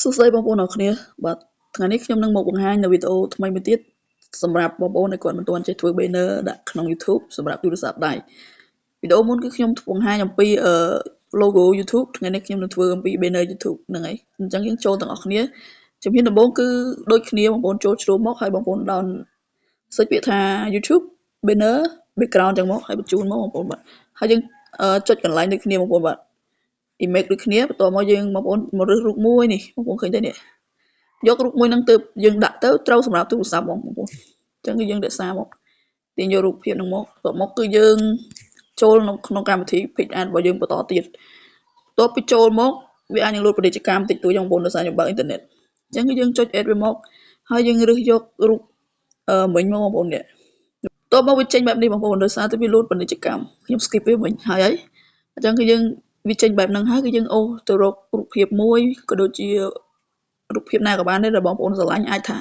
សួស្តីបងប្អូនអរគ្នាបាទថ្ងៃនេះខ្ញុំនឹងមកបង្ហាញនៅវីដេអូថ្មីមួយទៀតសម្រាប់បងប្អូនដែលគាត់មិនទាន់ចេះធ្វើ banner ដាក់ក្នុង YouTube សម្រាប់ទូរស័ព្ទដៃវីដេអូមុនគឺខ្ញុំបង្ហាញអំពី logo YouTube ថ្ងៃនេះខ្ញុំនឹងធ្វើអំពី banner YouTube ហ្នឹងហើយអញ្ចឹងយើងចូលទាំងអស់គ្នាជំហានដំបូងគឺដូចគ្នាបងប្អូនចូលជ្រុំមកហើយបងប្អូន down សេចពាក្យថា YouTube banner background ចឹងមកហើយបញ្ជូនមកបងប្អូនបាទហើយយើងចុចកន្លែងដូចគ្នាបងប្អូនបាទ image ដូចគ្នាបន្ទាប់មកយើងបងប្អូនមករើសរូបមួយនេះបងប្អូនឃើញទេនេះយករូបមួយហ្នឹងទៅយើងដាក់ទៅត្រូវសម្រាប់ទូរស័ព្ទបងប្អូនអញ្ចឹងគឺយើងរក្សាមកទាញយករូបភាពហ្នឹងមកបន្ទាប់មកគឺយើងចូលនៅក្នុងកម្មវិធី PicsArt របស់យើងបន្តទៀតបន្ទាប់ពីចូលមកវាអាចនឹងលោតពាណិជ្ជកម្មតិចតួចបងប្អូនដោយសារខ្ញុំបើកអ៊ីនធឺណិតអញ្ចឹងគឺយើងចុច add វាមកហើយយើងរើសយករូបមិញមកបងប្អូននេះបន្ទាប់មកវាចេញបែបនេះបងប្អូនដោយសារតែវាលោតពាណិជ្ជកម្មខ្ញុំ skip វាវិញហើយហើយអញ្ចឹងគឺយើងវាចេញបែបហ្នឹងហើយគឺយើងអូសទៅរករូបភាពមួយក៏ដូចជារូបភាពណាក៏បានដែរដែលបងប្អូនស្រឡាញ់អាចថា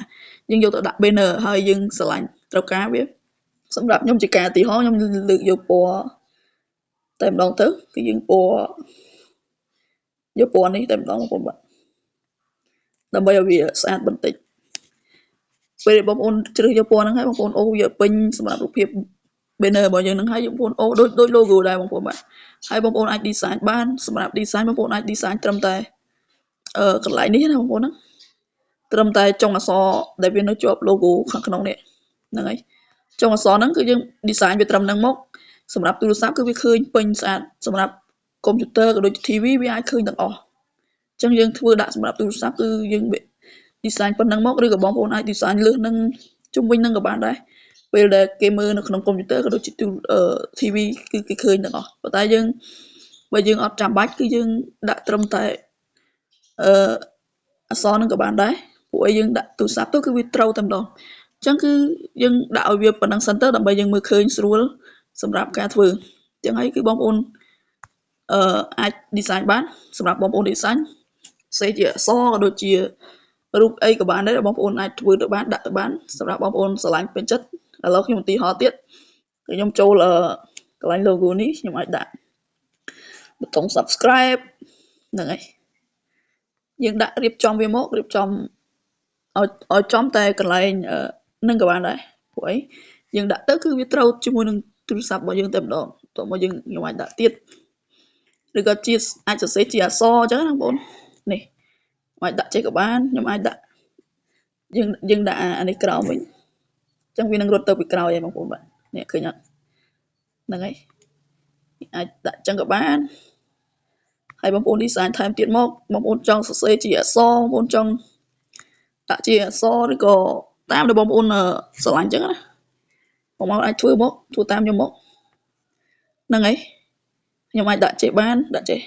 យើងយកទៅដាក់ banner ហើយយើងស្រឡាញ់ត្រូវការវាសម្រាប់ខ្ញុំជាការឧទាហរណ៍ខ្ញុំលើកយកពណ៌តែម្ដងទៅគឺយើងពណ៌យកពណ៌នេះតែម្ដងបងប្អូនបាទដើម្បីឲ្យវាស្អាតបន្តិចពេលបងប្អូនជ្រើសយកពណ៌ហ្នឹងហើយបងប្អូនអូសវាពេញសម្រាប់រូបភាព banner របស់យើងហ្នឹងហើយបងប្អូនអូសដូច logo ដែរបងប្អូនបាទហើយបងប្អូនអាច design បានសម្រាប់ design បងប្អូនអាច design ត្រឹមតែអឺកន្លែងនេះណាបងប្អូនណាត្រឹមតែចុងអក្សរដែលវានៅជាប់ logo ខាងក្នុងនេះហ្នឹងហើយចុងអក្សរហ្នឹងគឺយើង design វាត្រឹមហ្នឹងមកសម្រាប់ទូរស័ព្ទគឺវាឃើញពេញស្អាតសម្រាប់កុំព្យូទ័រក៏ដូចជា TV វាអាចឃើញទាំងអស់អញ្ចឹងយើងធ្វើដាក់សម្រាប់ទូរស័ព្ទគឺយើង design ប៉ុណ្ណឹងមកឬក៏បងប្អូនអាច design លើសនឹងជុំវិញនឹងក៏បានដែរពេលដែលគេមើលនៅក្នុងកុំព្យូទ័រក៏ដូចជាទូ TV គឺគេឃើញទាំងអស់ប៉ុន្តែយើងបើយើងអត់ចាំបាច់គឺយើងដាក់ត្រឹមតែអឺអក្សរហ្នឹងក៏បានដែរពួកឯងយើងដាក់ទូរស័ព្ទទៅគឺវាត្រូវតែម្ដងអញ្ចឹងគឺយើងដាក់ឲ្យវាប៉ុណ្ណឹងសិនទៅដើម្បីយើងមើលឃើញស្រួលសម្រាប់ការធ្វើអញ្ចឹងហើយគឺបងប្អូនអឺអាច design បានសម្រាប់បងប្អូន design សេជាអក្សរក៏ដូចជារូបអីក៏បានដែរបងប្អូនអាចធ្វើទៅបានដាក់ទៅបានសម្រាប់បងប្អូនស្រឡាញ់ពេញចិត្តឥឡូវខ្ញុំឧទាហរណ៍ទៀតខ្ញុំចូលកន្លែង logo នេះខ្ញុំអាចដាក់ប៊ូតុង subscribe ហ្នឹងហើយយើងដាក់រៀបចំវាមករៀបចំឲ្យចំតែកន្លែងនឹងក៏បានដែរព្រោះអីយើងដាក់ទៅគឺវាត្រូវជាមួយនឹងទូរស័ព្ទរបស់យើងតែម្ដងតោះមកយើងខ្ញុំអាចដាក់ទៀតឬក៏ជាអាចសរសេរជាអក្សរអញ្ចឹងណាបងប្អូននេះអាចដាក់ចេះក៏បានខ្ញុំអាចដាក់យើងដាក់អានេះក្រោមវិញអញ្ចឹងវានឹងរត់ទៅពីក្រោយហើយបងប្អូនបាទនេះឃើញអត់ហ្នឹងហើយអាចដាក់អញ្ចឹងក៏បានហើយបងប្អូន design ថែមទៀតមកបងប្អូនចង់សរសេរជាអក្សរបងប្អូនចង់ដាក់ជាអក្សរឬក៏តាមដែលបងប្អូនស្រឡាញ់អញ្ចឹងណាបងប្អូនអាចធ្វើមកធ្វើតាមខ្ញុំមកហ្នឹងហើយខ្ញុំអាចដាក់ចេះបានដាក់ចេះ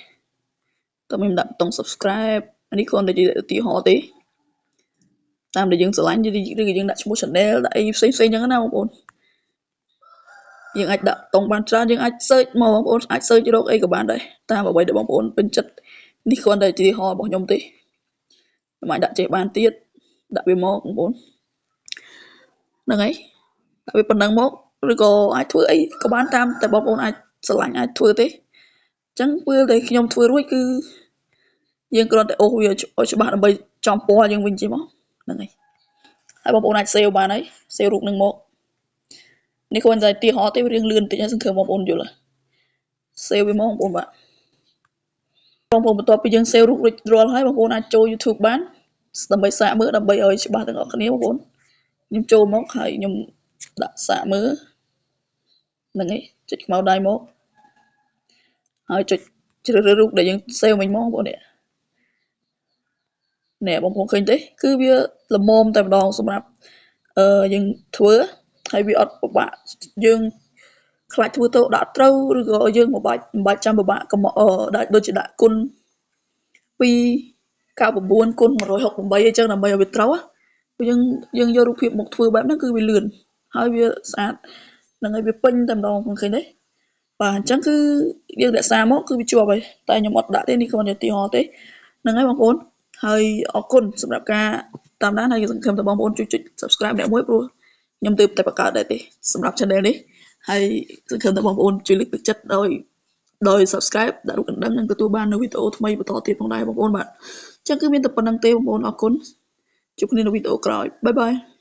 តើខ្ញុំដាក់ប៊ូតុង subscribe អានេះគ្រាន់តែជាឧទាហរណ៍ទេតាមដែលយើងស្រឡាញ់ឬក៏យើងដាក់ឈ្មោះ channel ដាក់អីផ្សេងផ្សេងអញ្ចឹងណាបងប្អូនយើងអាចដាក់តុងបានច្រើនយើងអាច search មកបងប្អូនអាច search រកអីក៏បានដែរតាមអ្វីដែលបងប្អូនពេញចិត្តនេះគ្រាន់តែឧទាហរណ៍របស់ខ្ញុំទេខ្ញុំអាចដាក់ចេះបានទៀតដាក់វាមកបងប្អូនហ្នឹងហើយដាក់វាប៉ុណ្ណឹងមកឬក៏អាចធ្វើអីក៏បានតាមតែបងប្អូនអាចស្រឡាញ់អាចធ្វើទេអញ្ចឹងពេលដែលខ្ញុំធ្វើរួចគឺយើងគ្រាន់តែអូសវាឲ្យច្បាស់ដើម្បីចំពណ៌យើងវិញជិះមកហ្នឹងហើយហើយបងប្អូនអាច save បានហើយ save រូបនឹងមកនេះគ្រាន់តែឧទាហរណ៍ទេវារៀងលឿនតិចហើយសង្ឃឹមបងប្អូនយល់ save វាមកបងប្អូនបាទបងប្អូនបន្ទាប់ពីយើង save រូបរួចរាល់ហើយបងប្អូនអាចចូល YouTube បានដើម្បីសាកមើលដើម្បីឲ្យច្បាស់ទាំងអស់គ្នាបងប្អូនខ្ញុំចូលមកហើយខ្ញុំដាក់សាកមើលហ្នឹងហើយចុចខ្មៅដៃមកហើយចុចជ្រើសរើសរូបដែលយើង save មិញមកបងប្អូននេះនេះបងប្អូនឃើញទេគឺវាល្មមតែម្ដងសម្រាប់អឺយើងធ្វើហើយវាអត់ពិបាកយើងខ្លាចធ្វើទៅដាក់ត្រូវឬក៏យើងមិនបាច់មិនបាច់ចាំពិបាកកុំដាក់ដូចជាដាក់គុណ299គុណ168អីចឹងដើម្បីឲ្យវាត្រូវព្រោះយើងយករូបភាពមកធ្វើបែបហ្នឹងគឺវាលឿនហើយវាស្អាតហ្នឹងហើយវាពេញតែម្ដងឃើញទេបាទអញ្ចឹងគឺយើងរក្សាមកគឺវាជាប់ហើយតែខ្ញុំអត់ដាក់ទេនេះគ្រាន់តែឧទាហរណ៍ទេហ្នឹងហើយបងប្អូនហើយអរគុណសម្រាប់ការតាមដានហើយសង្ឃឹមថាបងប្អូនជួយចុច Subscribe អ្នកមួយព្រោះខ្ញុំទើបតែបង្កើតដែរទេសម្រាប់ Channel នេះហើយសង្ឃឹមថាបងប្អូនជួយលើកទឹកចិត្តដោយ ដោយ Subscribe ដាក់រូបកណ្ដឹងនិងទទួលបាននូវវីដេអូថ្មីបន្តទៀតផងដែរបងប្អូនបាទ។ ចឹងគឺមានតែប៉ុណ្្នឹងទេបងប្អូនអរគុណជួបគ្នានៅវីដេអូក្រោយបាយបាយ។